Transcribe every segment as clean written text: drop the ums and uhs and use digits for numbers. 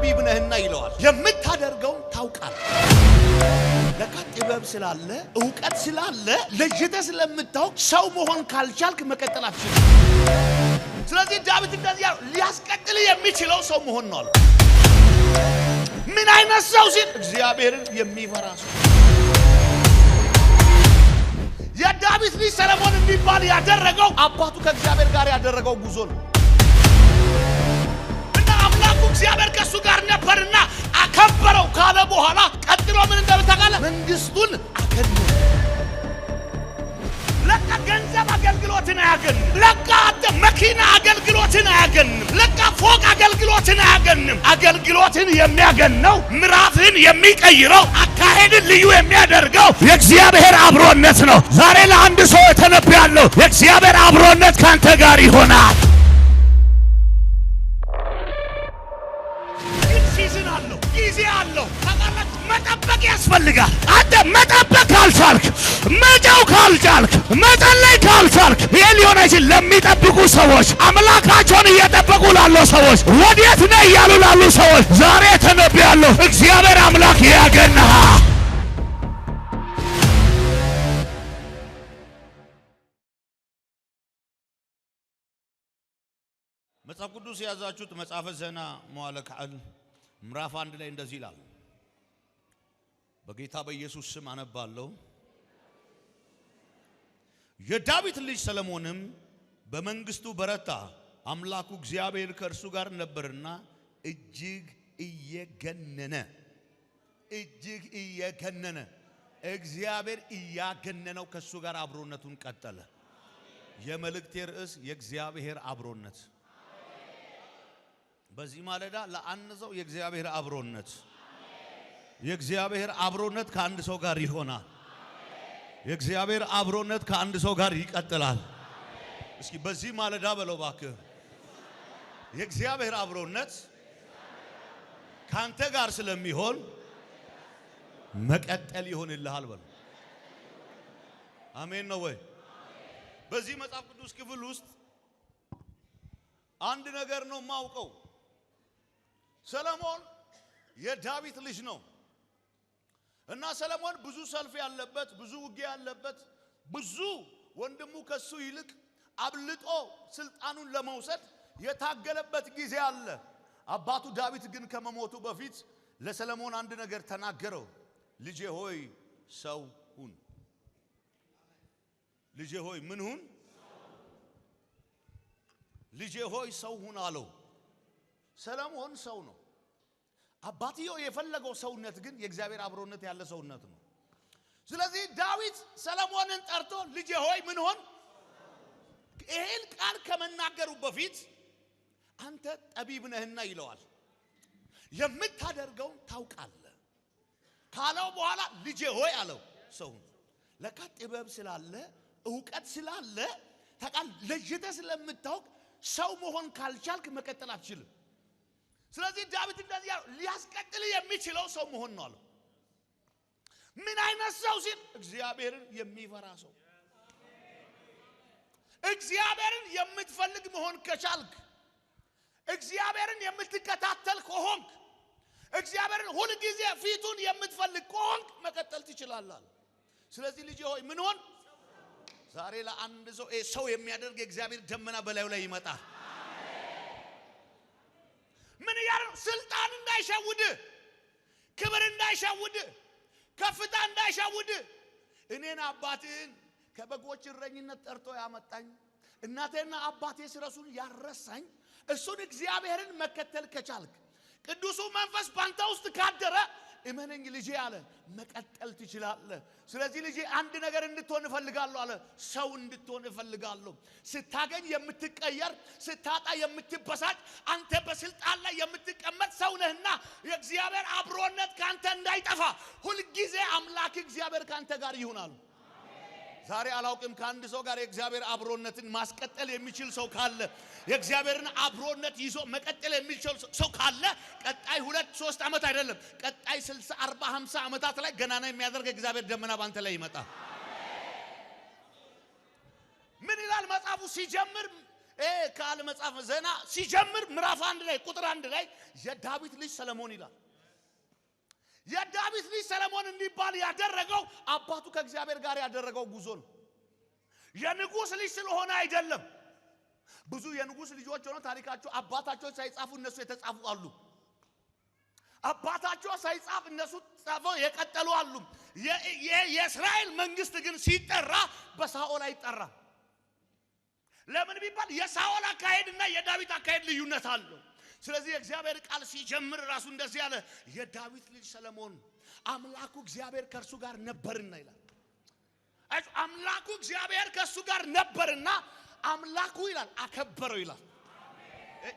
ጠቢብ ነህና ይለዋል፣ የምታደርገውን ታውቃለህ። ለካ ጥበብ ስላለ፣ እውቀት ስላለ፣ ለይተህ ስለምታውቅ ሰው መሆን ካልቻልክ መቀጠል አትችልም። ስለዚህ ዳዊት እንደዚህ ያለው ሊያስቀጥል የሚችለው ሰው መሆን ነው አለ። ምን አይነት ሰው ሲል እግዚአብሔርን የሚፈራ ሰው። የዳዊት ልጅ ሰለሞን እንዲባል ያደረገው አባቱ ከእግዚአብሔር ጋር ያደረገው ጉዞ ነው። እና አምላኩ እግዚአብሔር ከእሱ ጋር ነበርና አከበረው ካለ በኋላ ቀጥሎ ምን እንደምታውቃለህ? መንግስቱን አገኘ። ለካ ገንዘብ አገልግሎትን አያገንም። ለካ አንተ መኪና አገልግሎትን አያገንም። ለካ ፎቅ አገልግሎትን አያገንም። አገልግሎትን የሚያገነው፣ ምዕራፍን የሚቀይረው፣ አካሄድን ልዩ የሚያደርገው የእግዚአብሔር አብሮነት ነው። ዛሬ ለአንድ ሰው የተነብያለሁ፣ የእግዚአብሔር አብሮነት ካንተ ጋር ይሆናል። ግን season አለው፣ ጊዜ አለው። ታውቃላችሁ፣ መጠበቅ ያስፈልጋል። አንተ መጠበቅ ካልቻልክ፣ መጫው ካልቻልክ፣ መጸለይ ካልቻልክ ይሄ ሊሆን አይችል። ለሚጠብቁ ሰዎች፣ አምላካቸውን እየጠበቁ ላሉ ሰዎች፣ ወዴት ነህ እያሉ ላሉ ሰዎች ዛሬ ተነብያለሁ፣ እግዚአብሔር አምላክ ያገናሃል። መጽሐፍ ቅዱስ የያዛችሁት መጽሐፈ ዜና መዋዕለ ካልዕ ምዕራፍ 1 ላይ እንደዚህ ይላል። በጌታ በኢየሱስ ስም አነባለሁ። የዳዊት ልጅ ሰለሞንም በመንግስቱ በረታ፣ አምላኩ እግዚአብሔር ከእርሱ ጋር ነበርና እጅግ እየገነነ፣ እጅግ እየገነነ፣ እግዚአብሔር እያገነነው ከእሱ ጋር አብሮነቱን ቀጠለ። የመልእክቴ ርዕስ የእግዚአብሔር አብሮነት። በዚህ ማለዳ ለአንድ ሰው የእግዚአብሔር አብሮነት፣ የእግዚአብሔር አብሮነት ከአንድ ሰው ጋር ይሆናል። የእግዚአብሔር አብሮነት ከአንድ ሰው ጋር ይቀጥላል። እስኪ በዚህ ማለዳ በለው እባክህ፣ የእግዚአብሔር አብሮነት ካንተ ጋር ስለሚሆን መቀጠል ይሆንልሃል በለው። አሜን ነው ወይ? በዚህ መጽሐፍ ቅዱስ ክፍል ውስጥ አንድ ነገር ነው የማውቀው። ሰለሞን የዳዊት ልጅ ነው እና ሰለሞን ብዙ ሰልፍ ያለበት፣ ብዙ ውጊያ ያለበት፣ ብዙ ወንድሙ ከሱ ይልቅ አብልጦ ስልጣኑን ለመውሰድ የታገለበት ጊዜ አለ። አባቱ ዳዊት ግን ከመሞቱ በፊት ለሰለሞን አንድ ነገር ተናገረው። ልጄ ሆይ ሰው ሁን። ልጄ ሆይ ምን ሁን? ልጄ ሆይ ሰው ሁን አለው። ሰለሞን ሰው ነው። አባትየው የፈለገው ሰውነት ግን የእግዚአብሔር አብሮነት ያለ ሰውነት ነው። ስለዚህ ዳዊት ሰለሞንን ጠርቶ ልጄ ሆይ ምን ሆን? ይሄን ቃል ከመናገሩ በፊት አንተ ጠቢብ ነህና ይለዋል። የምታደርገውን ታውቃለህ ካለው በኋላ ልጄ ሆይ አለው ሰው። ለካ ጥበብ ስላለ፣ እውቀት ስላለ፣ ታውቃለህ፣ ለይተህ ስለምታውቅ ሰው መሆን ካልቻልክ መቀጠል አትችልም። ስለዚህ ዳዊት እንደዚህ ያለው ሊያስቀጥል የሚችለው ሰው መሆን ነው አለው። ምን አይነት ሰው ሲል እግዚአብሔርን የሚፈራ ሰው። እግዚአብሔርን የምትፈልግ መሆን ከቻልክ፣ እግዚአብሔርን የምትከታተል ከሆንክ፣ እግዚአብሔርን ሁል ጊዜ ፊቱን የምትፈልግ ከሆንክ መቀጠል ትችላለህ። ስለዚህ ልጄ ሆይ ምን ሆን? ዛሬ ለአንድ ሰው ሰው የሚያደርግ የእግዚአብሔር ደመና በላዩ ላይ ይመጣል። ምን እያለ ነው? ስልጣን እንዳይሸውድ፣ ክብር እንዳይሸውድ፣ ከፍታ እንዳይሸውድ። እኔን አባትህን ከበጎች እረኝነት ጠርቶ ያመጣኝ፣ እናቴና አባቴ ስረሱን ያረሳኝ እሱን እግዚአብሔርን መከተል ከቻልክ፣ ቅዱሱ መንፈስ ባንተ ውስጥ ካደረ፣ እመነኝ ልጄ አለ፣ መቀጠል ትችላለህ። ስለዚህ ልጄ አንድ ነገር እንድትሆን እፈልጋለሁ አለ። ሰው እንድትሆን እፈልጋለሁ። ስታገኝ የምትቀየር፣ ስታጣ የምትበሳጭ፣ አንተ በስልጣን ላይ የምትቀመጥ ሰው ነህና የእግዚአብሔር አብሮነት ካንተ እንዳይጠፋ ሁልጊዜ አምላክ እግዚአብሔር ካንተ ጋር ይሁን አሉ። ዛሬ አላውቅም ከአንድ ሰው ጋር የእግዚአብሔር አብሮነትን ማስቀጠል የሚችል ሰው ካለ፣ የእግዚአብሔርን አብሮነት ይዞ መቀጠል የሚችል ሰው ካለ፣ ቀጣይ 2-3 ዓመት አይደለም፣ ቀጣይ 60፣ 40፣ 50 ዓመታት ላይ ገናና የሚያደርግ የእግዚአብሔር ደመና ባንተ ላይ ይመጣል። ምን ይላል መጽሐፉ ሲጀምር? ካል መጽሐፍ ዜና ሲጀምር ምዕራፍ 1 ላይ ቁጥር 1 ላይ የዳዊት ልጅ ሰለሞን ይላል። የዳዊት ልጅ ሰለሞን እንዲባል ያደረገው አባቱ ከእግዚአብሔር ጋር ያደረገው ጉዞ ነው። የንጉስ ልጅ ስለሆነ አይደለም። ብዙ የንጉስ ልጆች ሆነው ታሪካቸው አባታቸው ሳይጻፉ እነሱ የተጻፉ አሉ። አባታቸው ሳይጻፍ እነሱ ጻፈው የቀጠሉ አሉ። የእስራኤል መንግስት ግን ሲጠራ በሳኦል አይጠራም። ለምን ቢባል የሳኦል አካሄድና የዳዊት አካሄድ ልዩነት አለው። ስለዚህ የእግዚአብሔር ቃል ሲጀምር ራሱ እንደዚህ ያለ የዳዊት ልጅ ሰለሞን አምላኩ እግዚአብሔር ከእርሱ ጋር ነበርና ይላል። አምላኩ እግዚአብሔር ከእርሱ ጋር ነበርና አምላኩ ይላል አከበረው ይላል።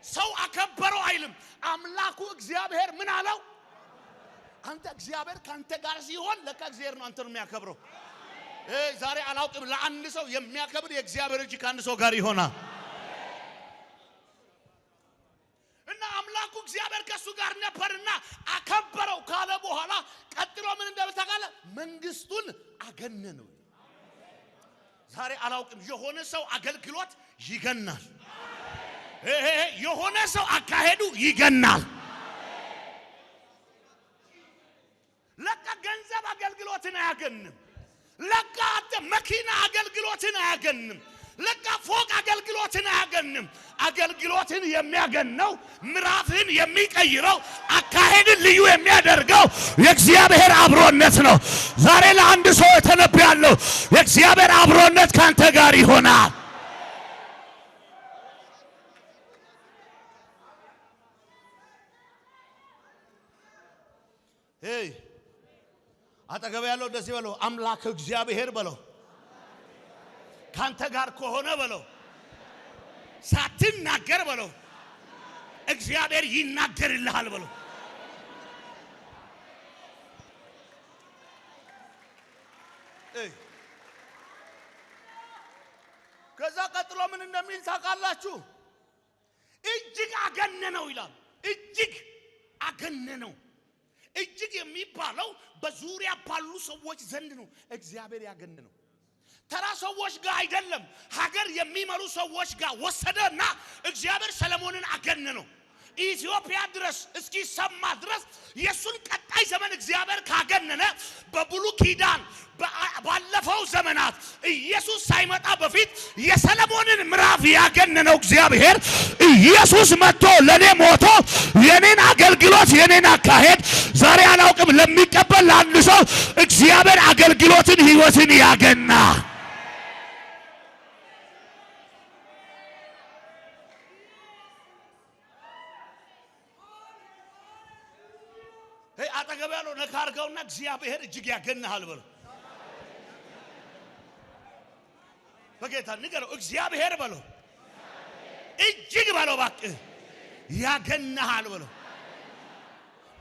ሰው አከበረው አይልም። አምላኩ እግዚአብሔር ምን አለው? አንተ እግዚአብሔር ካንተ ጋር ሲሆን ለካ እግዚአብሔር ነው አንተን የሚያከብረው። ዛሬ አላውቅም፣ ለአንድ ሰው የሚያከብር የእግዚአብሔር እጅ ከአንድ ሰው ጋር ይሆናል። እና አምላኩ እግዚአብሔር ከእሱ ጋር ነበርና አከበረው ካለ በኋላ ቀጥሎ ምን እንደምታውቃለህ? መንግስቱን አገነነው። ዛሬ አላውቅም፣ የሆነ ሰው አገልግሎት ይገናል። የሆነ ሰው አካሄዱ ይገናል። ለካ ገንዘብ አገልግሎትን አያገንም። ለካ መኪና አገልግሎትን አያገንም። ለካ ፎቅ አገልግሎትን አያገንም። አገልግሎትን የሚያገነው ምዕራፍን የሚቀይረው አካሄድን ልዩ የሚያደርገው የእግዚአብሔር አብሮነት ነው። ዛሬ ለአንድ ሰው ተነብያለሁ፣ የእግዚአብሔር አብሮነት ካንተ ጋር ይሆናል። ሄይ አጠገብ ያለው እንደዚህ በለው፣ አምላክ እግዚአብሔር በለው፣ ካንተ ጋር ከሆነ በለው፣ ሳትናገር በለው፣ እግዚአብሔር ይናገርልሃል በለው። ከዛ ቀጥሎ ምን እንደሚል ታውቃላችሁ? እጅግ አገነነው ይላል። እጅግ አገነነው። እጅግ የሚባለው በዙሪያ ባሉ ሰዎች ዘንድ ነው እግዚአብሔር ያገነነው። ተራ ሰዎች ጋር አይደለም፣ ሀገር የሚመሩ ሰዎች ጋር ወሰደና እግዚአብሔር ሰለሞንን አገነነው። ኢትዮጵያ ድረስ እስኪሰማ ድረስ የሱን ቀጣይ ዘመን እግዚአብሔር ካገነነ በብሉይ ኪዳን ባለፈው ዘመናት ኢየሱስ ሳይመጣ በፊት የሰለሞንን ምዕራፍ ያገነነው እግዚአብሔር ኢየሱስ መጥቶ ለኔ ሞቶ የኔን አገልግሎት የኔን አካሄድ ዛሬ አላውቅም ለሚቀበል ለአንድ ሰው እግዚአብሔር አገልግሎትን ህይወትን ያገና። አጠገብ ያለው ነካ አድርገውና እግዚአብሔር እጅግ ያገናሃል በለው። በጌታ ንገረው፣ እግዚአብሔር በለው፣ እጅግ በለው፣ እባክህ ያገናሃል በለው።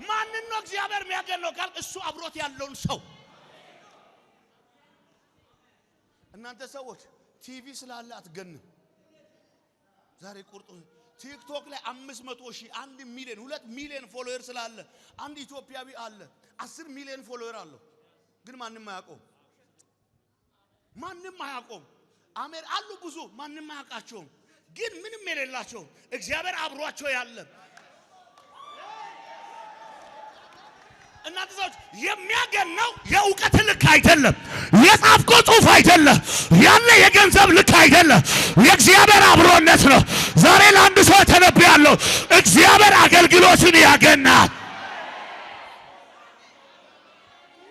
ማንን ነው እግዚአብሔር የሚያገነው ካልክ እሱ አብሮት ያለውን ሰው። እናንተ ሰዎች ቲቪ ስላለ አትገንም። ዛሬ ቁርጡ ቲክቶክ ላይ 500 ሺህ 1 ሚሊዮን 2 ሚሊዮን follower ስላለ አንድ ኢትዮጵያዊ አለ 10 ሚሊዮን follower አለው፣ ግን ማንም አያውቀውም። ማንም አያውቀውም። አሜር አሉ ብዙ ማንም አያውቃቸውም፣ ግን ምንም የሌላቸው እግዚአብሔር አብሯቸው ያለ። እናንተ ሰዎች የሚያገነው የእውቀት ልክ አይደለም፣ የጻፍከው ጽሑፍ አይደለም፣ ያለ የገንዘብ ልክ አይደለም፣ የእግዚአብሔር አብሮነት ነው። ዛሬ ለአንድ ሰው ተነብያለሁ፣ እግዚአብሔር አገልግሎትን ያገናል።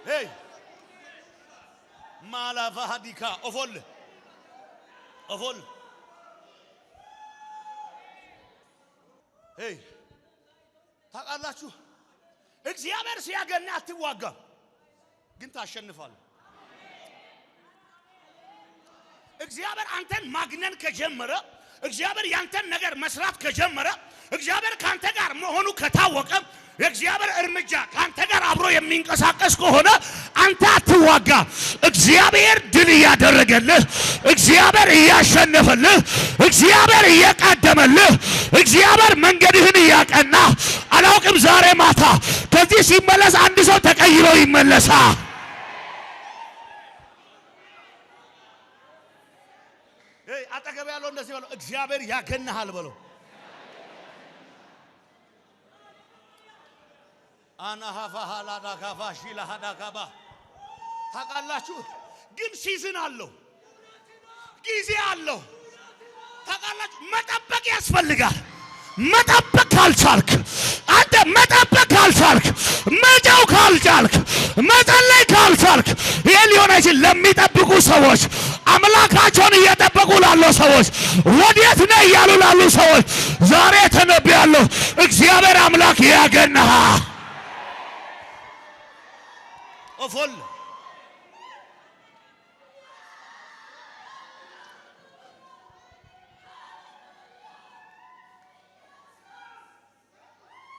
ሄይ ማላቫሃዲካ ኦፎል ኦፎል ሄይ ታውቃላችሁ፣ እግዚአብሔር ሲያገና አትዋጋም፣ ግን ታሸንፋለህ። እግዚአብሔር አንተን ማግነን ከጀመረ፣ እግዚአብሔር ያንተን ነገር መስራት ከጀመረ፣ እግዚአብሔር ካንተ ጋር መሆኑ ከታወቀ፣ የእግዚአብሔር እርምጃ ካንተ ጋር አብሮ የሚንቀሳቀስ ከሆነ አንተ አትዋጋ። እግዚአብሔር ድል እያደረገልህ፣ እግዚአብሔር እያሸነፈልህ፣ እግዚአብሔር እየቀደመልህ፣ እግዚአብሔር መንገድህን እያቀና አላውቅም። ዛሬ ማታ ከዚህ ሲመለስ አንድ ሰው ተቀይሮ ይመለሳል። አጠገብ ያለው እንደዚህ በለው፣ እግዚአብሔር ያገንሃል በለው። አናሃፋሃላዳካፋ ሺላሃዳካባ ታውቃላችሁ፣ ግን season አለው፣ ጊዜ አለው። ታውቃላችሁ፣ መጠበቅ ያስፈልጋል። መጠበቅ ካልቻልክ፣ አንተ መጠበቅ ካልቻልክ፣ መጫው ካልቻልክ፣ መጸለይ ካልቻልክ ይሄ ሊሆን አይችል። ለሚጠብቁ ሰዎች፣ አምላካቸውን እየጠበቁ ላሉ ሰዎች፣ ወዴት ነህ እያሉ ላሉ ሰዎች ዛሬ ተነብያለሁ። እግዚአብሔር አምላክ ያገናሃል። ኦፎል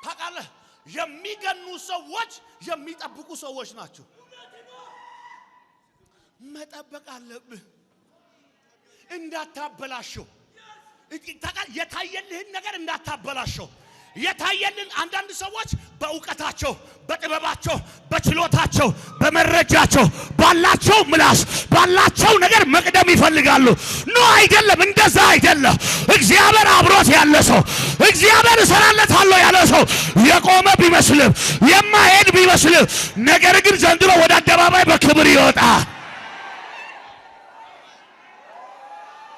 ታውቃለህ፣ የሚገኑ ሰዎች የሚጠብቁ ሰዎች ናቸው። መጠበቅ አለብህ፣ እንዳታበላሸው። ታውቃለህ፣ የታየልህን ነገር እንዳታበላሸው። የታየልን አንዳንድ ሰዎች በእውቀታቸው፣ በጥበባቸው፣ በችሎታቸው፣ በመረጃቸው፣ ባላቸው ምላስ፣ ባላቸው ነገር መቅደም ይፈልጋሉ። No አይደለም፣ እንደዛ አይደለም። እግዚአብሔር አብሮት ያለ ሰው፣ እግዚአብሔር እሰራለታለሁ ያለ ሰው የቆመ ቢመስልም፣ የማይሄድ ቢመስልም፣ ነገር ግን ዘንድሮ ወደ አደባባይ በክብር ይወጣል።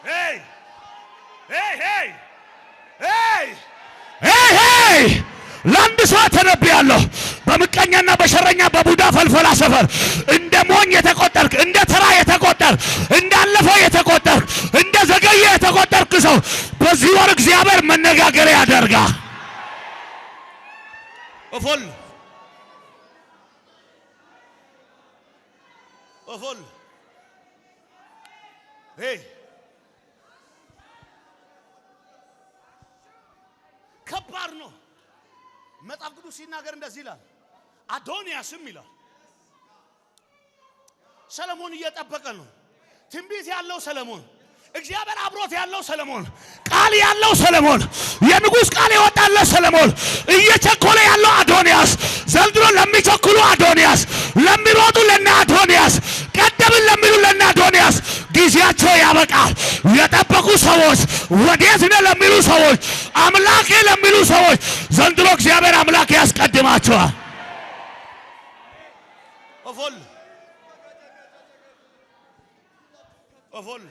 Hey hey hey hey! Hey hey! ለአንድ ሰው ተነብያለሁ። በምቀኛና በሸረኛ በቡዳ ፈልፈላ ሰፈር እንደ ሞኝ የተቆጠርክ፣ እንደ ተራ የተቆጠርክ፣ እንዳለፈው የተቆጠርክ፣ እንደ ዘገየ የተቆጠርክ ሰው በዚህ ወር እግዚአብሔር መነጋገሪያ ያደርጋል። ኦፎል ኦፎል hey! ከባድ ነው። መጽሐፍ ቅዱስ ሲናገር እንደዚህ ይላል። አዶንያስም ይላል ሰለሞን እየጠበቀ ነው። ትንቢት ያለው ሰለሞን፣ እግዚአብሔር አብሮት ያለው ሰለሞን፣ ቃል ያለው ሰለሞን፣ የንጉሥ ቃል የወጣለት ሰለሞን፣ እየቸኮለ ያለው አዶንያስ፣ ዘንድሮ ለሚቸኩሉ አዶንያስ፣ ለሚሮጡ ለነ አዶንያስ፣ ቀደምን ለሚሉ ለነ አዶንያስ ጊዜያቸው ያበቃል። የጠበቁ ሰዎች፣ ወዴት ነህ ለሚሉ ሰዎች፣ አምላኬ ለሚሉ ሰዎች ዘንድሮ እግዚአብሔር አምላክ ያስቀድማቸዋል። ኦፎል ኦፎል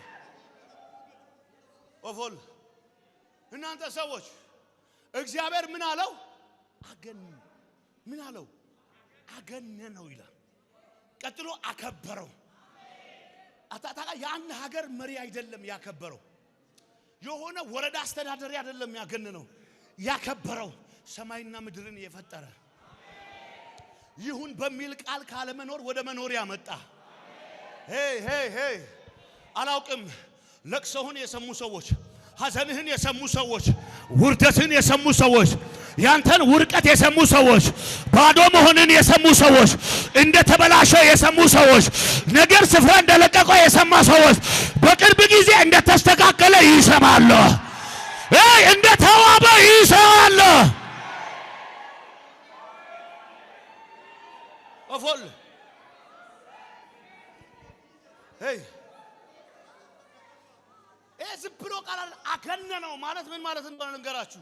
ኦፎል! እናንተ ሰዎች እግዚአብሔር ምን አለው? አገን ምን አለው? አገነነው ይላል። ቀጥሎ አከበረው። አታታቃ የአንድ ሀገር መሪ አይደለም ያከበረው። የሆነ ወረዳ አስተዳዳሪ አይደለም ያገነነው። ያከበረው ሰማይና ምድርን የፈጠረ፣ ይሁን በሚል ቃል ካለመኖር ወደ መኖር ያመጣ። Hey hey hey! አላውቅም። ለቅሶህን የሰሙ ሰዎች፣ ሐዘንህን የሰሙ ሰዎች፣ ውርደትን የሰሙ ሰዎች፣ ያንተን ውድቀት የሰሙ ሰዎች፣ ባዶ መሆንን የሰሙ ሰዎች፣ እንደ ተበላሸ የሰሙ ሰዎች፣ ነገር ስፍራ እንደለቀቀ የሰማ ሰዎች በቅርብ ጊዜ እንደተስተካከለ ይሰማሉ። ይ እንደ ተዋበ ይሰማሉ። ኦፎል hey! ይህ ዝም ብሎ ቃል አለ። አገነነው ማለት ምን ማለት እንደሆነ ልንገራችሁ።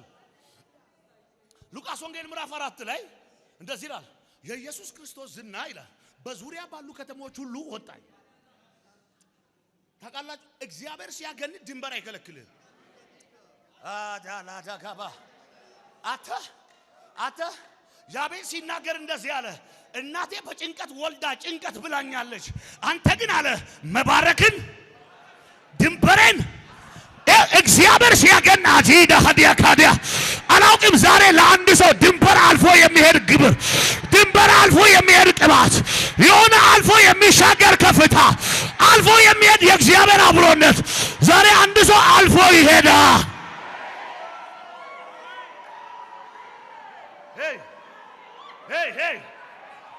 ሉቃስ ወንጌል ምዕራፍ 4 ላይ እንደዚህ ይላል። የኢየሱስ ክርስቶስ ዝና ይላል በዙሪያ ባሉ ከተሞች ሁሉ ወጣ። ታውቃላችሁ፣ እግዚአብሔር ሲያገን ድንበር አይከለክልህም። አዳላዳጋባ አተ አተ ያቤት ሲናገር እንደዚህ አለ፣ እናቴ በጭንቀት ወልዳ ጭንቀት ብላኛለች። አንተ ግን አለ መባረክን ድንበሬን እግዚአብሔር ሲያገን አጂዳ ሀዲያ ካዲያ አላውቅም። ዛሬ ለአንድ ሰው ድንበር አልፎ የሚሄድ ግብር፣ ድንበር አልፎ የሚሄድ ቅባት፣ የሆነ አልፎ የሚሻገር ከፍታ፣ አልፎ የሚሄድ የእግዚአብሔር አብሮነት ዛሬ አንድ ሰው አልፎ ይሄዳል። Hey hey hey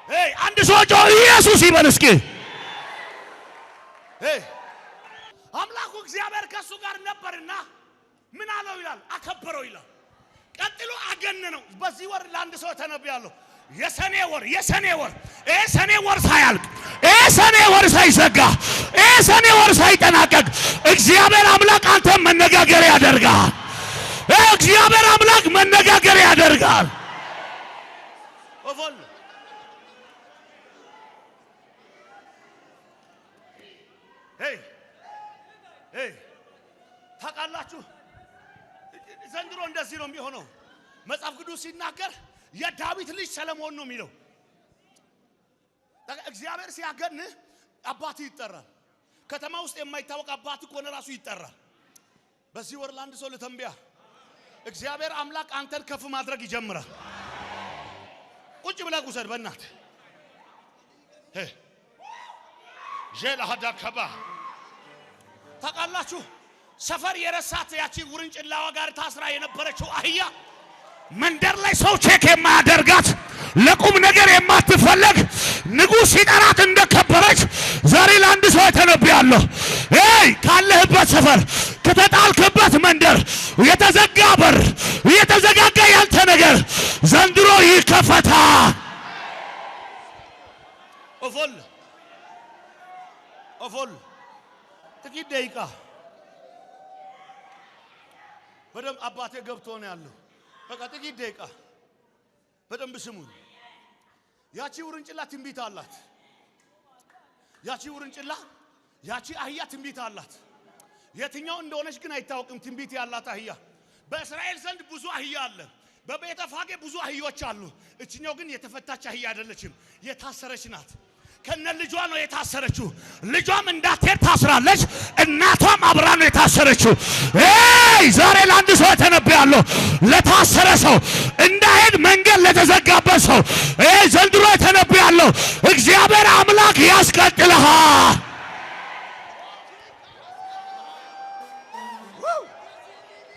hey! አንድ ሰው ጮ ኢየሱስ ይበል እስኪ። Hey! አምላኩ እግዚአብሔር ከእሱ ጋር ነበርና ምን አለው ይላል? አከበረው ይላል። ቀጥሎ አገነነው። በዚህ ወር ለአንድ ሰው ተነብያለሁ። የሰኔ ወር፣ የሰኔ ወር፣ ይሄ ሰኔ ወር ሳያልቅ፣ ይሄ ሰኔ ወር ሳይዘጋ፣ ይሄ ሰኔ ወር ሳይጠናቀቅ እግዚአብሔር አምላክ አንተን መነጋገሪያ ያደርጋል። እግዚአብሔር አምላክ መነጋገሪያ ያደርጋል። ኦፎል hey hey፣ ታውቃላችሁ ዘንድሮ እንደዚህ ነው የሚሆነው። መጽሐፍ ቅዱስ ሲናገር የዳዊት ልጅ ሰለሞን ነው የሚለው። እግዚአብሔር ሲያገንህ አባት ይጠራል። ከተማ ውስጥ የማይታወቅ አባት ከሆነ ራሱ ይጠራል። በዚህ ወር ለአንድ ሰው ልተንብያ፣ እግዚአብሔር አምላክ አንተን ከፍ ማድረግ ይጀምራል። ቁጭ ብለህ ውሰድ በእናትህ። ዤላሃዳከባ ታውቃላችሁ፣ ሰፈር የረሳት ያቺ ውርንጭላዋ ጋር ታስራ የነበረችው አህያ፣ መንደር ላይ ሰው check የማያደርጋት፣ ለቁም ነገር የማትፈለግ፣ ንጉሥ ሲጠራት እንደከበረች ዛሬ ለአንድ ሰው ተነብያለሁ። ይ ካለህበት ሰፈር፣ ከተጣልክበት መንደር የተዘጋ በር፣ የተዘጋጋ ያንተ ነገር ዘንድሮ ይከፈታል። ኦፎል ኦፎል፣ ጥቂት ደቂቃ በደንብ፣ አባቴ ገብቶ ነው ያለው። በቃ ጥቂት ደቂቃ በደንብ ስሙኝ። ያቺ ውርንጭላ ትንቢት አላት። ያቺ ውርንጭላ፣ ያቺ አህያ ትንቢት አላት። የትኛው እንደሆነች ግን አይታወቅም። ትንቢት ያላት አህያ፣ በእስራኤል ዘንድ ብዙ አህያ አለ። በቤተ ፋጌ ብዙ አህዮች አሉ። እችኛው ግን የተፈታች አህያ አይደለችም፣ የታሰረች ናት። ከነ ልጇ ነው የታሰረችው። ልጇም እንዳትሄድ ታስራለች። እናቷም አብራ ነው የታሰረችው። ይ ዛሬ ለአንድ ሰው ተነብያለሁ። ለታሰረ ሰው፣ እንዳይሄድ መንገድ ለተዘጋበት ሰው ዘንድሮ ተነብያለሁ። እግዚአብሔር አምላክ ያስቀጥልሃል።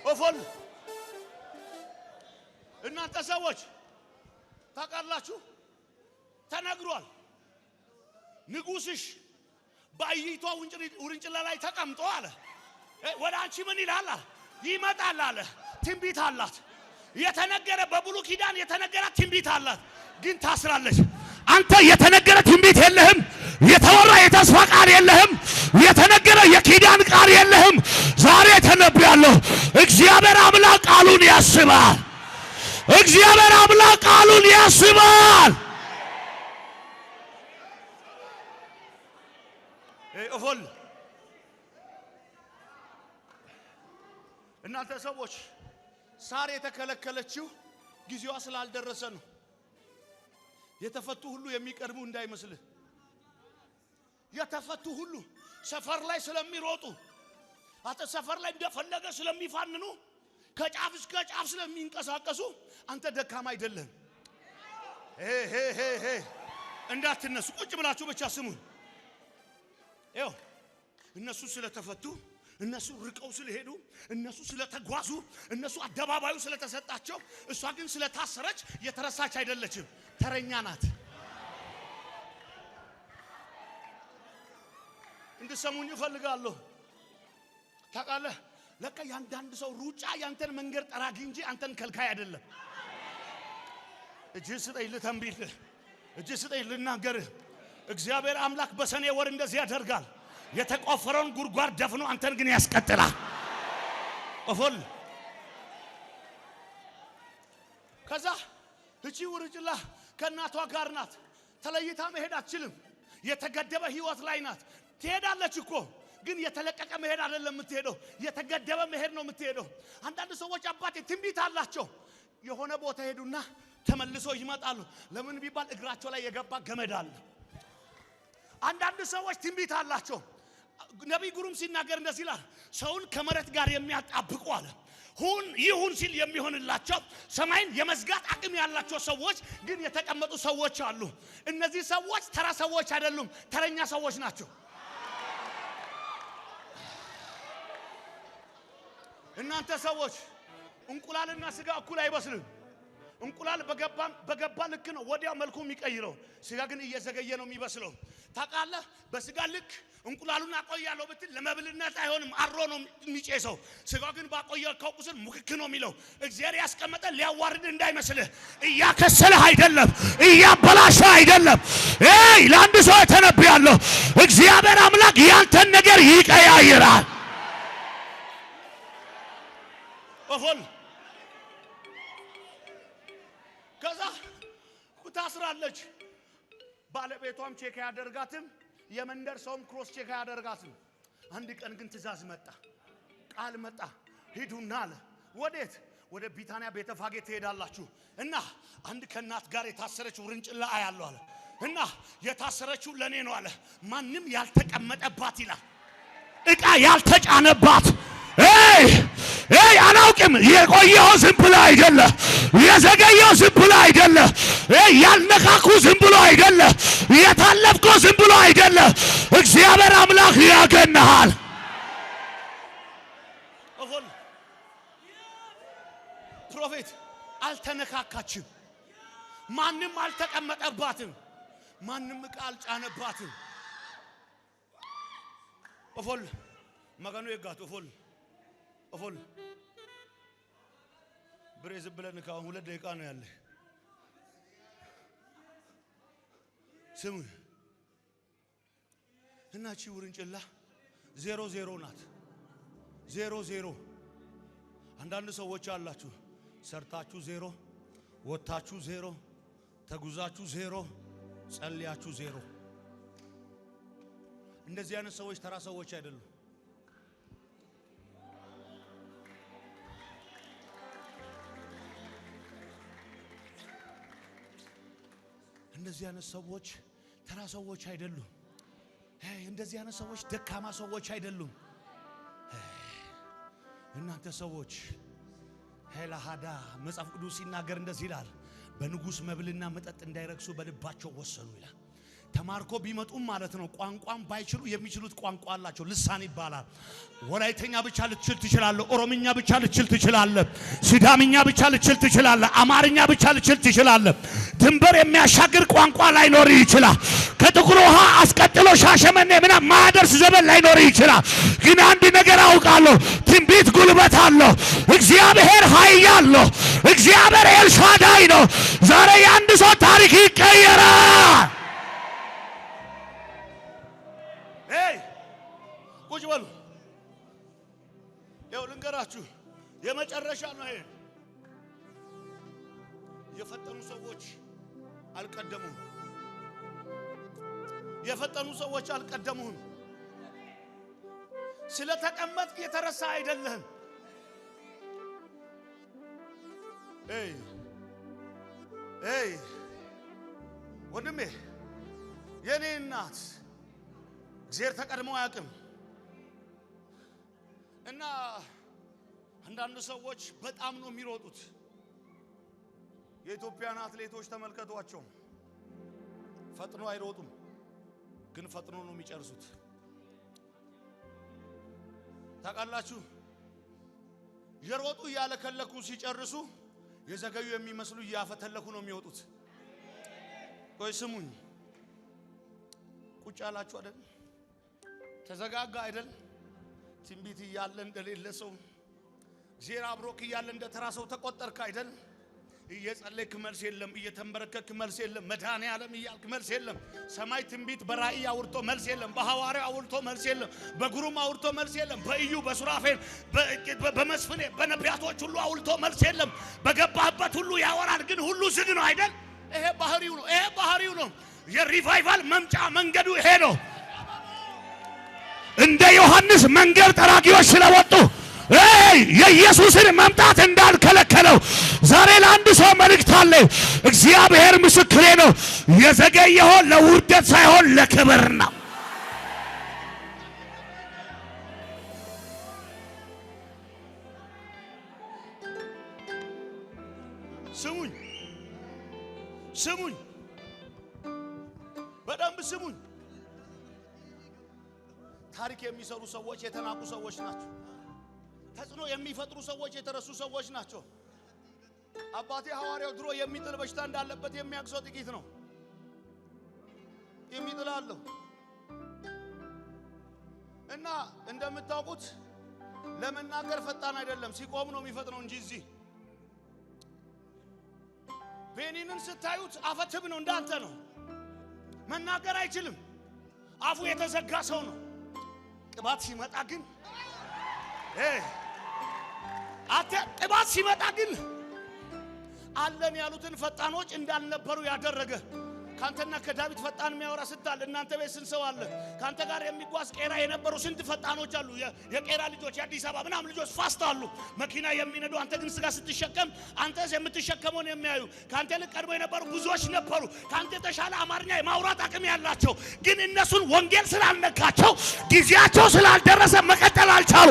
ኦፎል፣ እናንተ ሰዎች ታውቃላችሁ፣ ተነግሯል። ንጉስሽ በአህይቷ ውርንጭላ ላይ ተቀምጦ አለ፣ ወደ አንቺ ምን ይላል አለ? ይመጣል አለ። ትንቢት አላት። የተነገረ፣ በብሉይ ኪዳን የተነገራት ትንቢት አላት፣ ግን ታስራለች። አንተ የተነገረ ትንቢት የለህም። የተወራ የተስፋ ቃል የለህም። የተነገረ የኪዳን ቃል የለህም። ዛሬ ተነብያለሁ። እግዚአብሔር አምላክ ቃሉን ያስባል። እግዚአብሔር አምላክ ቃሉን ያስባል። ኦፎል፣ እናንተ ሰዎች፣ ሳር የተከለከለችው ጊዜዋ ስላልደረሰ ነው። የተፈቱ ሁሉ የሚቀድሙ እንዳይመስልህ። የተፈቱ ሁሉ ሰፈር ላይ ስለሚሮጡ፣ አንተ ሰፈር ላይ እንደፈለገ ስለሚፋንኑ፣ ከጫፍ እስከ ጫፍ ስለሚንቀሳቀሱ አንተ ደካማ አይደለህም። ሄ ሄ ሄ፣ እንዳትነሱ፣ ቁጭ ብላችሁ ብቻ ስሙን። ይኸው እነሱ ስለተፈቱ፣ እነሱ ርቀው ስለሄዱ፣ እነሱ ስለተጓዙ፣ እነሱ አደባባዩ ስለተሰጣቸው፣ እሷ ግን ስለታሰረች የተረሳች አይደለችም፣ ተረኛ ናት። እንድሰሙኝ እፈልጋለሁ። ታውቃለህ፣ ለካ የአንዳንድ ሰው ሩጫ ያንተን መንገድ ጠራጊ እንጂ አንተን ከልካይ አይደለም። እጅ ስጠኝ ልተንብይልህ፣ እጅ ስጠኝ ልናገርህ። እግዚአብሔር አምላክ በሰኔ ወር እንደዚህ ያደርጋል። የተቆፈረውን ጉድጓድ ደፍኖ አንተን ግን ያስቀጥላል። ኦፎል፣ ከዛ እቺ ውርንጭላ ከእናቷ ጋር ናት። ተለይታ መሄድ አትችልም። የተገደበ ህይወት ላይ ናት። ትሄዳለች እኮ፣ ግን የተለቀቀ መሄድ አይደለም የምትሄደው፣ የተገደበ መሄድ ነው የምትሄደው። አንዳንድ ሰዎች አባቴ ትንቢት አላቸው። የሆነ ቦታ ሄዱና ተመልሶ ይመጣሉ። ለምን ቢባል እግራቸው ላይ የገባ ገመድ አለ። አንዳንድ ሰዎች ትንቢት አላቸው። ነቢይ ግሩም ሲናገር እንደዚህ ይላል፣ ሰውን ከመሬት ጋር የሚያጣብቁ አለ፣ ሁን ይሁን ሲል የሚሆንላቸው፣ ሰማይን የመዝጋት አቅም ያላቸው ሰዎች ግን የተቀመጡ ሰዎች አሉ። እነዚህ ሰዎች ተራ ሰዎች አይደሉም፣ ተረኛ ሰዎች ናቸው። እናንተ ሰዎች፣ እንቁላልና ስጋ እኩል አይበስልም። እንቁላል በገባ ልክ ነው ወዲያው መልኩ የሚቀይረው። ስጋ ግን እየዘገየ ነው የሚበስለው። ታውቃለህ፣ በስጋ ልክ እንቁላሉን አቆያለሁ ብትል ለመብልነት አይሆንም፣ አሮ ነው የሚጨሰው። ስጋው ግን ባቆየኸው ቁስል ሙክክ ነው የሚለው። እግዚአብሔር ያስቀመጠ ሊያዋርድ እንዳይመስልህ፣ እያከሰለህ አይደለም፣ እያበላሸህ አይደለም። ኤይ ለአንድ ሰው ተነብያለሁ፣ እግዚአብሔር አምላክ ያንተን ነገር ይቀያይራል። ኦፎል ከዛ ታስራለች። ባለቤቷም check አያደርጋትም፣ የመንደር ሰውም cross check አያደርጋትም። አንድ ቀን ግን ትእዛዝ መጣ፣ ቃል መጣ። ሂዱና አለ። ወዴት? ወደ ቢታንያ ቤተፋጌ ትሄዳላችሁ እና አንድ ከእናት ጋር የታሰረች ውርንጭላ አያለሁ አለ። እና የታሰረችው ለእኔ ነው አለ። ማንም ያልተቀመጠባት ይላል፣ ዕቃ ያልተጫነባት። ኤይ ኤይ አላውቅም። የቆየው ዝም ብሎ አይደለ፣ የዘገየው ዝም ብሎ አይደለ፣ ኤይ ያልነካኩ ዝም ብሎ አይደለ፣ የታለፍከው ዝም ብሎ አይደለ። እግዚአብሔር አምላክ ያገናሃል። ኦፎል prophet አልተነካካችም፣ ማንም አልተቀመጠባትም፣ ማንም ዕቃ አልጫነባትም። ኦፎል መገኑ የጋት ኦፎል ኦፎል ብሬ ዝም ብለን ካሁን 2 ደቂቃ ነው ያለ። ስሙ እና ቺ ውርንጭላ 0-0 ናት። 0-0። አንዳንድ ሰዎች አላችሁ ሰርታችሁ 0፣ ወጥታችሁ 0፣ ተጉዛችሁ 0፣ ጸልያችሁ 0። እንደዚህ አይነት ሰዎች ተራ ሰዎች አይደሉም። እንደዚህ አይነት ሰዎች ተራ ሰዎች አይደሉም። እንደዚህ አይነት ሰዎች ደካማ ሰዎች አይደሉም። እናንተ ሰዎች ሄላሃዳ መጽሐፍ ቅዱስ ሲናገር እንደዚህ ይላል፣ በንጉሥ መብልና መጠጥ እንዳይረክሱ በልባቸው ወሰኑ ይላል። ተማርኮ ቢመጡም ማለት ነው ቋንቋም ባይችሉ የሚችሉት ቋንቋ አላቸው፣ ልሳን ይባላል። ወላይተኛ ብቻ ልትችል ትችላለህ፣ ኦሮምኛ ብቻ ልትችል ትችላለህ፣ ሲዳምኛ ብቻ ልትችል ትችላለህ፣ አማርኛ ብቻ ልትችል ትችላለህ። ድንበር የሚያሻግር ቋንቋ ላይኖር ይችላል። ከጥቁር ውሃ አስቀጥሎ ሻሸመኔ ምናምን ማያደርስ ዘመን ላይኖር ይችላል። ግን አንድ ነገር አውቃለሁ፣ ትንቢት ጉልበት አለው። እግዚአብሔር ኃያል ነው። እግዚአብሔር ኤልሻዳይ ነው። ዛሬ የአንድ ሰው ታሪክ ይቀየራል። ኤይ ቁጭ በሉ። ይኸው ልንገራችሁ፣ የመጨረሻ ነው ይሄ። የፈጠኑ ሰዎች አልቀደሙም። የፈጠኑ ሰዎች አልቀደሙም። ስለተቀመጥክ የተረሳ አይደለህም። ኤይ ኤይ ወንድሜ፣ የኔ እናት እግዚአብሔር ተቀድሞ አያውቅም። እና አንዳንድ ሰዎች በጣም ነው የሚሮጡት። የኢትዮጵያን አትሌቶች ተመልከቷቸው። ፈጥኖ አይሮጡም፣ ግን ፈጥኖ ነው የሚጨርሱት። ታውቃላችሁ፣ የሮጡ እያለከለኩ ሲጨርሱ የዘገዩ የሚመስሉ እያፈተለኩ ነው የሚወጡት። ቆይ ስሙኝ፣ ቁጭ ያላችሁ አይደል? ተዘጋጋ አይደል? ትንቢት እያለ እንደሌለ ሰው፣ እግዚአብሔር አብሮክ እያለ እንደ ተራ ሰው ተቆጠርክ አይደል? እየጸለይክ መልስ የለም፣ እየተንበረከክ መልስ የለም፣ መድኃኔዓለም እያልክ መልስ የለም። ሰማይ ትንቢት በራእይ አውርቶ መልስ የለም፣ በሐዋርያው አውርቶ መልስ የለም፣ በግሩም አውርቶ መልስ የለም፣ በኢዩ በሱራፌል በመስፍኔ በነቢያቶች ሁሉ አውርቶ መልስ የለም። በገባህበት ሁሉ ያወራል፣ ግን ሁሉ ዝግ ነው አይደል? ይሄ ባህሪው ነው። ይሄ ባህሪው ነው። የ revival መምጫ መንገዱ ይሄ ነው። እንደ ዮሐንስ መንገድ ጠራጊዎች ስለወጡ የኢየሱስን መምጣት እንዳልከለከለው ዛሬ ለአንድ ሰው መልእክት አለ። እግዚአብሔር ምስክሬ ነው። የዘገየው ለውርደት ሳይሆን ለክብር ነው። ስሙኝ ስሙኝ፣ በደንብ ስሙኝ። ታሪክ የሚሰሩ ሰዎች የተናቁ ሰዎች ናቸው። ተጽዕኖ የሚፈጥሩ ሰዎች የተረሱ ሰዎች ናቸው። አባቴ ሐዋርያው ድሮ የሚጥል በሽታ እንዳለበት የሚያቅሰው ጥቂት ነው። የሚጥል አለው እና እንደምታውቁት ለመናገር ፈጣን አይደለም፣ ሲቆም ነው የሚፈጥነው እንጂ እዚህ ቤኒንን ስታዩት አፈትብ ነው፣ እንዳንተ ነው። መናገር አይችልም፣ አፉ የተዘጋ ሰው ነው። ቅባት ሲመጣ ግን አተ ቅባት ሲመጣ ግን አለን ያሉትን ፈጣኖች እንዳልነበሩ ያደረገ ካንተና ከዳዊት ፈጣን የሚያወራ ስንት አለ? እናንተ ቤት ስንት ሰው አለ? ካንተ ጋር የሚጓዝ ቄራ የነበሩ ስንት ፈጣኖች አሉ? የቄራ ልጆች፣ የአዲስ አበባ ምናምን ልጆች fast አሉ፣ መኪና የሚነዱ። አንተ ግን ስጋ ስትሸከም አንተ የምትሸከመውን የሚያዩ ካንተ ይልቅ ቀድሞ የነበሩ ብዙዎች ነበሩ። ካንተ የተሻለ አማርኛ የማውራት አቅም ያላቸው ግን እነሱን ወንጌል ስላልነካቸው ጊዜያቸው ስላልደረሰ መቀጠል አልቻሉ።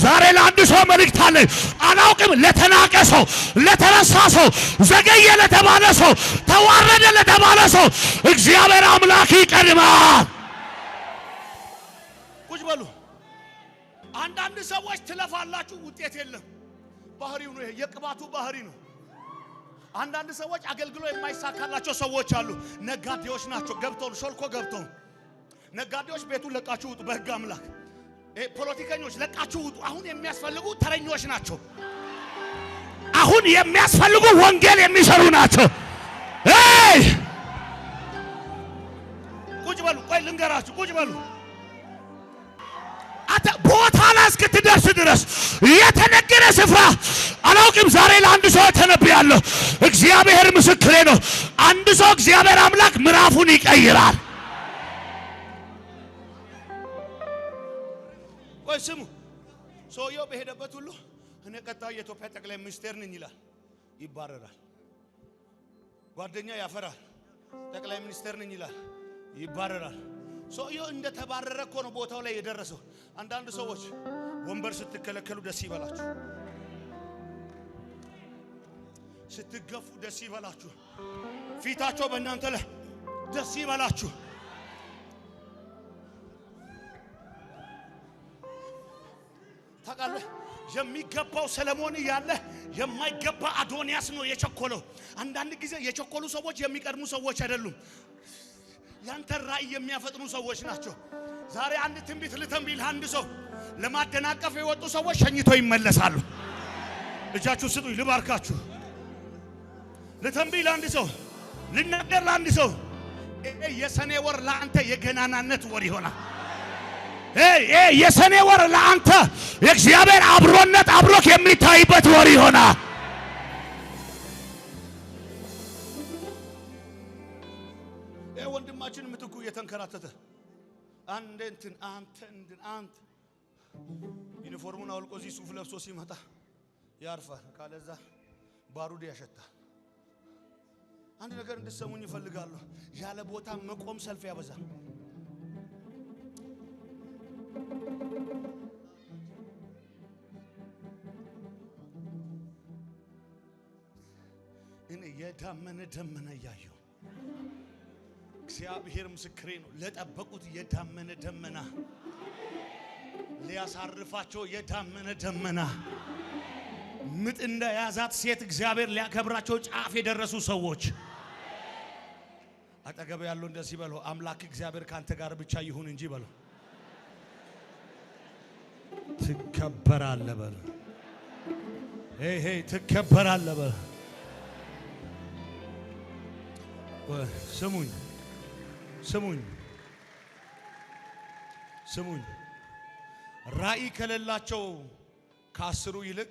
ዛሬ ለአንድ ሰው መልእክት አለኝ። አላውቅም፣ ለተናቀ ሰው፣ ለተረሳ ሰው፣ ዘገየ ለተባለ ሰው፣ ተዋረደ ለተባለ ሰው እግዚአብሔር አምላክ ይቀድማል። ቁጭ በሉ። አንዳንድ ሰዎች ትለፋላችሁ፣ ውጤት የለም። ባህሪው ነው ይሄ፣ የቅባቱ ባህሪ ነው። አንዳንድ ሰዎች አገልግሎ የማይሳካላቸው ሰዎች አሉ። ነጋዴዎች ናቸው፣ ገብተው ሾልኮ ገብተው። ነጋዴዎች ቤቱን ለቃችሁ ውጡ፣ በሕግ አምላክ። ፖለቲከኞች ለቃችሁ ውጡ። አሁን የሚያስፈልጉ ተረኞች ናቸው። አሁን የሚያስፈልጉ ወንጌል የሚሰሩ ናቸው። ኤይ ቁጭ በሉ። ቆይ ልንገራችሁ፣ ቁጭ በሉ። አንተ ቦታ ላይ እስክትደርስ ድረስ የተነገረ ስፍራ አላውቅም። ዛሬ ለአንድ ሰው ተነብያለሁ። እግዚአብሔር ምስክሬ ነው። አንድ ሰው እግዚአብሔር አምላክ ምዕራፉን ይቀይራል። ቆይ ስሙ። ሰውየው በሄደበት ሁሉ እኔ ቀጣዩ የኢትዮጵያ ጠቅላይ ሚኒስቴር ነኝ ይላል፣ ይባረራል። ጓደኛ ያፈራል፣ ጠቅላይ ሚኒስቴር ነኝ ይላል፣ ይባረራል። ሰውየው እንደተባረረ እኮ ነው ቦታው ላይ የደረሰው። አንዳንድ ሰዎች ወንበር ስትከለከሉ ደስ ይበላችሁ፣ ስትገፉ ደስ ይበላችሁ፣ ፊታቸው በእናንተ ላይ ደስ ይበላችሁ። ታውቃለህ፣ የሚገባው ሰለሞን እያለ የማይገባ አዶንያስ ነው የቸኮለው። አንዳንድ ጊዜ የቸኮሉ ሰዎች የሚቀድሙ ሰዎች አይደሉም፣ ያንተን ራእይ የሚያፈጥኑ ሰዎች ናቸው። ዛሬ አንድ ትንቢት ልተንብይ ለአንድ ሰው። ለማደናቀፍ የወጡ ሰዎች ሸኝቶ ይመለሳሉ። እጃችሁ ስጡኝ ልባርካችሁ። ልተንብይ ለአንድ ሰው፣ ልናገር ለአንድ ሰው። ይሄ የሰኔ ወር ለአንተ የገናናነት ወር ይሆናል። የሰኔ ወር ለአንተ የእግዚአብሔር አብሮነት አብሮክ የሚታይበት ወር ይሆናል። ይሄ ወንድማችን ምትኩ እየተንከራተተ አንዴ እንትን አንተ እንትን አንተ ዩኒፎርሙን አውልቆ እዚህ ሱፍ ለብሶ ሲመጣ ያርፋል። ካለዛ ባሩድ ያሸታል። አንድ ነገር እንድትሰሙኝ እፈልጋለሁ። ያለ ቦታ መቆም ሰልፍ ያበዛል። እኔ የዳመነ ደመና እያየሁ እግዚአብሔር ምስክሬ ነው። ለጠበቁት የዳመነ ደመና ሊያሳርፋቸው የዳመነ ደመና ምጥ እንደያዛት ሴት እግዚአብሔር ሊያከብራቸው ጫፍ የደረሱ ሰዎች አጠገብ ያለው እንደዚህ በለው፣ አምላክ እግዚአብሔር ካንተ ጋር ብቻ ይሁን እንጂ በለው፣ ትከበራለህ በለው። ሄይ ሄይ ትከበራለህ በለው። ስሙኝ ስሙኝ ስሙኝ። ራእይ ከሌላቸው ከአስሩ ይልቅ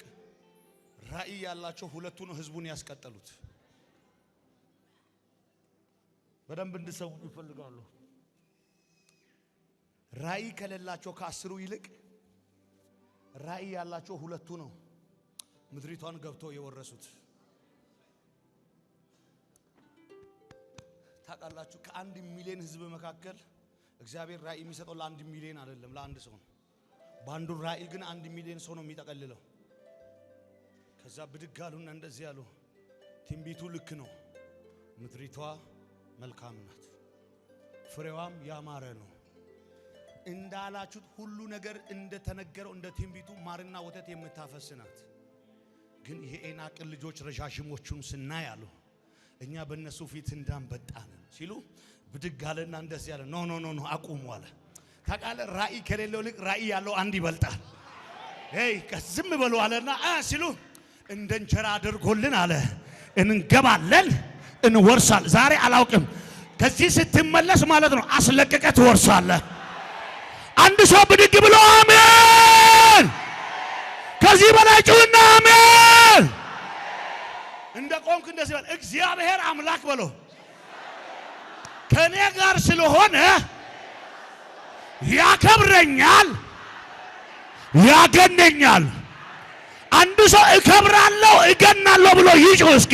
ራእይ ያላቸው ሁለቱ ነው ህዝቡን ያስቀጠሉት። በደንብ እንድሰሙ ይፈልጋሉ። ራእይ ከሌላቸው ከአስሩ ይልቅ ራእይ ያላቸው ሁለቱ ነው ምድሪቷን ገብተው የወረሱት። ታውቃላችሁ፣ ከ1 ሚሊዮን ህዝብ መካከል እግዚአብሔር ራእይ የሚሰጠው ለ1 ሚሊዮን አይደለም፣ ለአንድ ሰው ነው። በአንዱ ራእይ ግን 1 ሚሊዮን ሰው ነው የሚጠቀልለው። ከዛ ብድግ አሉና እንደዚህ አሉ፣ ትንቢቱ ልክ ነው፣ ምድሪቷ መልካም ናት፣ ፍሬዋም ያማረ ነው። እንዳላችሁት ሁሉ ነገር እንደተነገረው እንደ ትንቢቱ ማርና ወተት የምታፈስ ናት። ግን የዔናቅን ልጆች ረዣዥሞቹን ስናይ አሉ እኛ በእነሱ ፊት እንዳንበጣ ነን ሲሉ ብድግ አለና እንደዚህ አለ፣ no, no, no, no፣ አቁሙ አለ። ታውቃለህ፣ ራእይ ከሌለው ይልቅ ራእይ ያለው አንድ ይበልጣል። ሄይ ዝም በሉ አለና ሲሉ እንደ እንጀራ አድርጎልን አለ እንገባለን፣ እንወርሳለን። ዛሬ አላውቅም፣ ከዚህ ስትመለስ ማለት ነው አስለቅቀህ ትወርሳለህ። አንድ ሰው ብድግ ብሎ አሜን! ከዚህ በላይ ጩህና አሜን! እንደ ቆምክ እንደዚህ በል፣ እግዚአብሔር አምላክ በሎ ከኔ ጋር ስለሆነ ያከብረኛል፣ ያገነኛል። አንድ ሰው እከብራለሁ እገናለሁ ብሎ ይጩህ እስኪ።